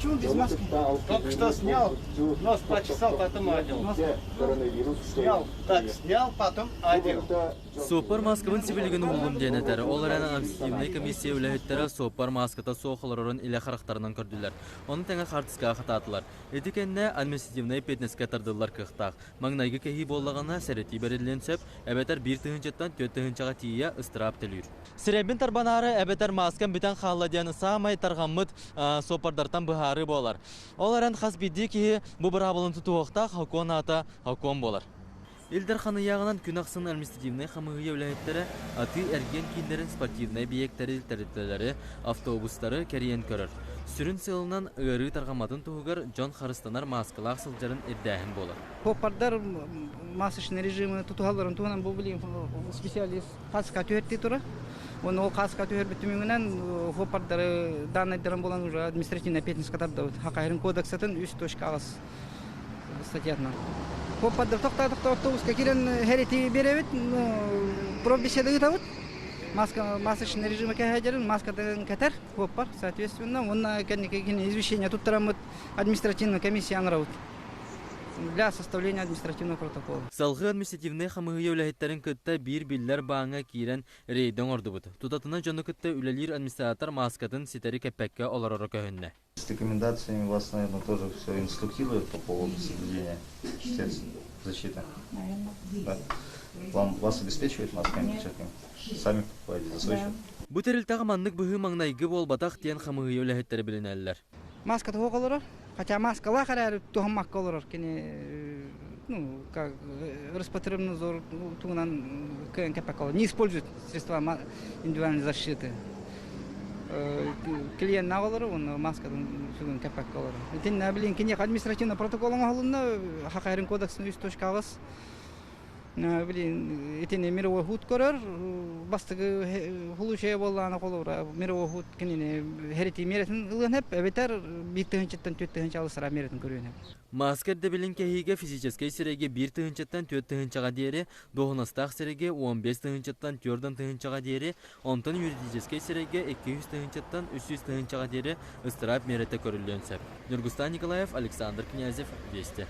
Почему без маски? Только что снял, нос почесал, потом одел. Снял, так, снял, потом одел. Суоппар мааскабын сибилигин уһуллум диэн этэр. Ол эрэн административнай комиссия үлэһиттэрэ суоппар мааската суох олорорун илэ харахтарынан көрдүлэр. Ону тэҥэ хаартыскаҕа хатаатылар. Ити кэннэ административнай эппиэтинэскэ тардыллар кыахтаах. Маҥнайгы кэһии буоллаҕына, сэрэтии бэриллиэн сөп, эбэтэр 1 тыһыынчаттан 4 тыһыынчаҕа тиийэ ыстыраап төлүүр. Сирэйбин тарбанаары эбэтэр мааскам бүтэн хаалла диэн саамай тарҕаммыт суоппардартан быһаарыы буолар. Ол эрэн хас биирдии киһи бу быраабыланы тутуһуохтаах сокуон аата сокуон буолар. Ил Дархан ыйааҕынан күн ахсын административнай хамыыһыйа үлэһиттэрэ атыы-эргиэн кииннэрин спортивнай эбийиэктэри, тэрилтэлэри, автобустары кэрийэн көрөр. Сүрүн сыалынан ыарыы тарҕамматын туһугар дьон харыстанар мааскалаах сылдьарын ирдээһин буолар. Суоппардар масочный режимы тутуһалларын туһунан бу билигин специалист хаска түһэртии турар. Уонна ол хаска түһэрбит түмүгүнэн суоппардары данныйдарын булан уже административная ответственность тардабыт. Хакайрын кодексатын 3.8 статьятынан. Суоппардар тохтоотохто автобуска киирэн хәрити биэрэбит, проббеседа ыытабыт. Маска, масочный режима кэһэдерин, маскатын кэтэр, суоппар, соответственно, уонна кэнники извещение туттараммыт административная комиссия аңырабыт для составления административного протокола. Салгыы административнай хамыыһыйа үлэһиттэрин кытта биир биллэр бааҥҥа киирэн рейдэ оҥордубут. Тутатына дьону кытта үлэлиир администратор мааскатын ситэри кэппэккэ олороро көһүннэ. С рекомендациями вас, наверное, тоже все инструктируют по поводу соблюдения средств защиты. Наверное. Да. Вам, вас обеспечивают масками, перчатками? Сами покупаете за свой счет? Бу тэрилтэҕэ маннык быһыы маҥнайгы буолбатах диэн хамыыһыйа үлэһиттэрэ билинэллэр. Маска туох олорор? Хотя маскалаах эрээри туһаммакка олорор кини ну, как Роспотребнадзор туһунан кыайан кэппэккэ олорор. Не использует средства индивидуальной защиты. Клиеннаах олорор уонна маскатын сүгүн кэппэккэ олорор. Итиннэ билин киниэхэ административный протокол оҥоһулунна Хакайрын кодексын 3.8 Блин, итини мировой суут көрөр, бастакы случая буоллаҕына холобура мировой суут кинини хэритии миэрэтин ылыан сөп, эбэтэр 1 тыһыынчаттан 4 тыһыынча алысара миэрэтин көрүөн сөп. Маска ирдэбилин кэһиигэ физическэй сирэйгэ 1 тыһыынчаттан 4 тыһыынчаҕа диэри, дуоһунастаах сирэйгэ 15 тыһыынчаттан 40 тыһыынчаҕа диэри, онтон юридическэй сирэйгэ 200 тыһыынчаттан 300 тыһыынчаҕа диэри ыстыраап миэрэтэ көрүллүөн сөп. Ньургустан Николаев, Александр Князев, Вести.